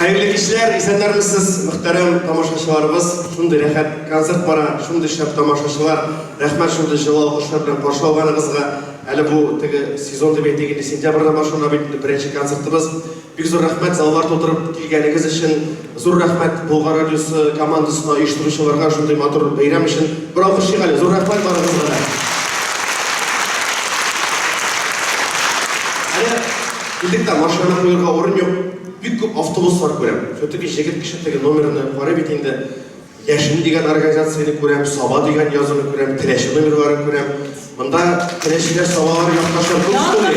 Хәерле кичләр, исәннәрмесез, мөхтәрәм тамашачыларыбыз. Шундый рәхәт концерт бара, шундый шәп тамашачылар. Рәхмәт шундый җылы алкышлар белән каршы алганыгызга. Әле бу теге сезон дип әйтик инде, сентябрьдә башлана бит инде беренче концертыбыз. Бик зур рәхмәт заллар тутырып килгәнегез өчен. Зур рәхмәт Болгар радиосы командасына, оештыручыларга шундый матур бәйрәм өчен. Бер алкыш чык әле. Зур рәхмәт барыгызга да. Әле килдек тә, машинаны куерга урын юк. Бик күп автобуслар күрәм. Все-таки җегет кеше теге номерны карый бит инде. Яшен дигән организацияне күрәм, Саба дигән язуны күрәм, Теләче номерларын күрәм. Монда Теләчеләр, Сабалар, якташлар күп түгел.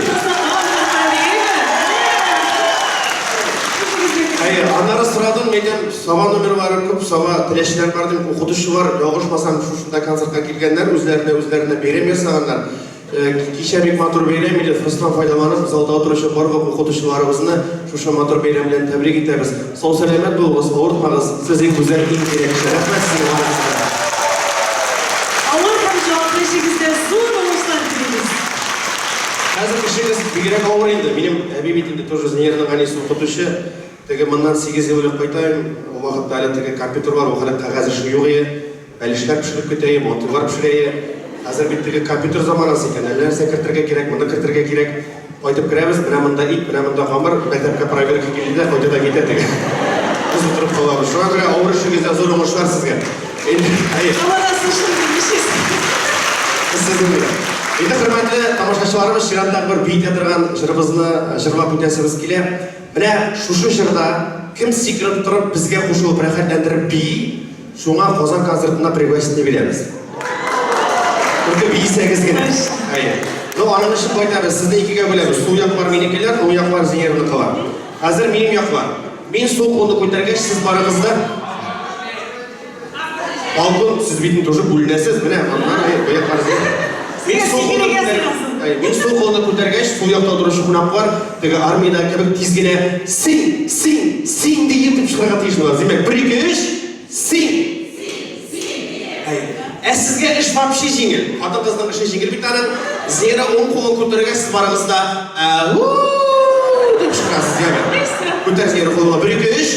Әйе, аннары сорадым, әйтәм, Саба номерлары күп, Саба, Теләчеләр бар дим, укытучылар, ялгышмасам, шушында концертка килгәннәр, үзләренә үзләренә бәйрәм ясаганнар. Кичә бик матур бәйрәм иде. Форсаттан файдаланып, залда утыручы барлык укытучыларыбызны шушы матур бәйрәм белән тәбрик итәбез. Сау-сәламәт булыгыз, авыртмагыз. Сез иң гүзәл, иң кирәк кеше. Рәхмәт сезгә барыгызга да. Авыр һәм җаваплы эшегездә зур уңышлар телибез. Хәзер эшегез бигрәк авыр инде. Минем әби бит инде тоже Зиннәрнең әнисе укытучы. Теге моннан 8 ел элек кайтаем, ул вакытта әле теге компьютерлар, ул хәле кәгазь эше юк ие. Бәлешләр пешереп көтәе, мантыйлар пешерәе. Хәзер бит теге компьютер заманасы икән, әллә нәрсә кертергә кирәк, моны кертергә кирәк. Кайтып керәбез, менә монда ит, менә монда камыр, мәктәпкә проверка килде дә, кайта да китә теге. Без утырып калабыз. Шуңа күрә авыр эшегездә зур уңышлар сезгә. Инде, әйе. Заманасы шундый, нишлисең? Без сезнең белән. Инде, хөрмәтле тамашачыларыбыз, чираттагы бер биетә торган җырыбызны җырлап үтәсебез килә. Менә шушы җырда кем сикереп торып, безгә кушылып рәхәтләндереп бии, шуңа Казан концертына пригласительный бирәбез. Только биесәгез генә. Әйе. Ну, аның өчен кайтабыз. Сезне икегә бүләбез. Сул яклар минекеләр, уң яклар Зинерныкылар. Хәзер минем яклар. Мин сул кулны күтәргәч, сез барыгыз да Балкон, сез бит тоже бүленәсез, менә, аннан, әй, бу яклар Зинер. Мин сул кулны күтәр... Әй, мин сул кулны күтәргәч, сул якта торучы кунаклар, теге армиядә кебек тиз генә син, син, син диеп дип чыгарга тиеш булалар. Димәк, бер, ике, өч, син. Әй, ә сезгә эш вообще җиңел. Хатын-кызның эше җиңел бит аның. Зинера уң кулын күтәргәч, сез барыгыз да әү дип чыгарасыз, яме. Күтәр Зинера кулыңны. Бер, ике, өч.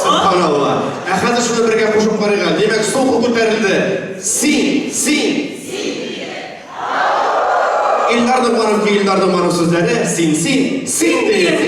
Сөбханалла. Ә хәзер шуны бергә кушып карыйк әле. Димәк, сул кул күтәрелде. Син, син. Илдар Ногманов көе, Илдар Ногманов сүзләре. Син, син, син диеп.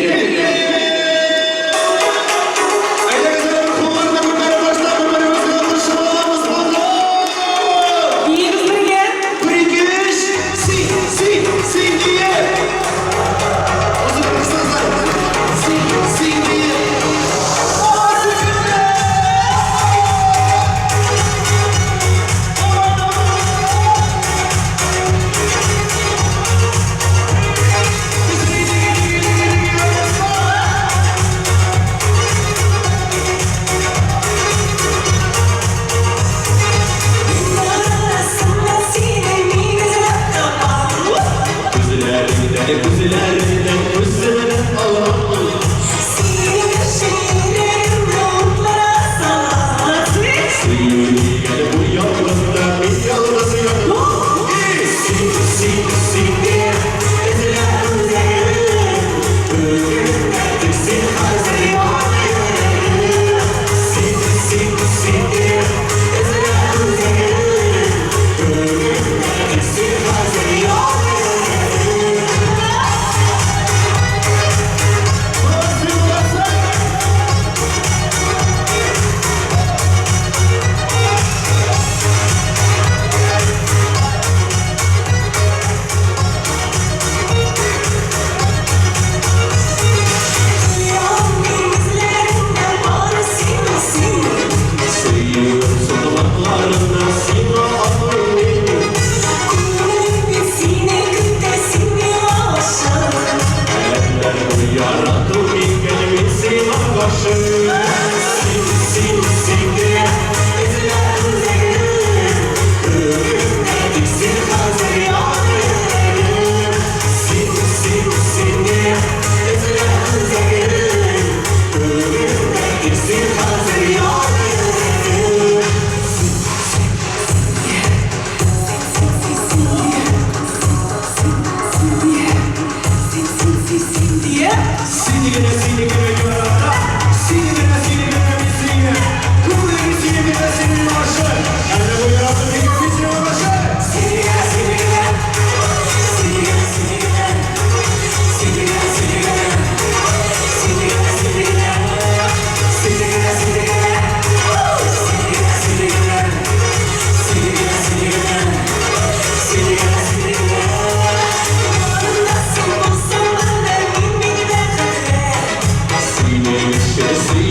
Син.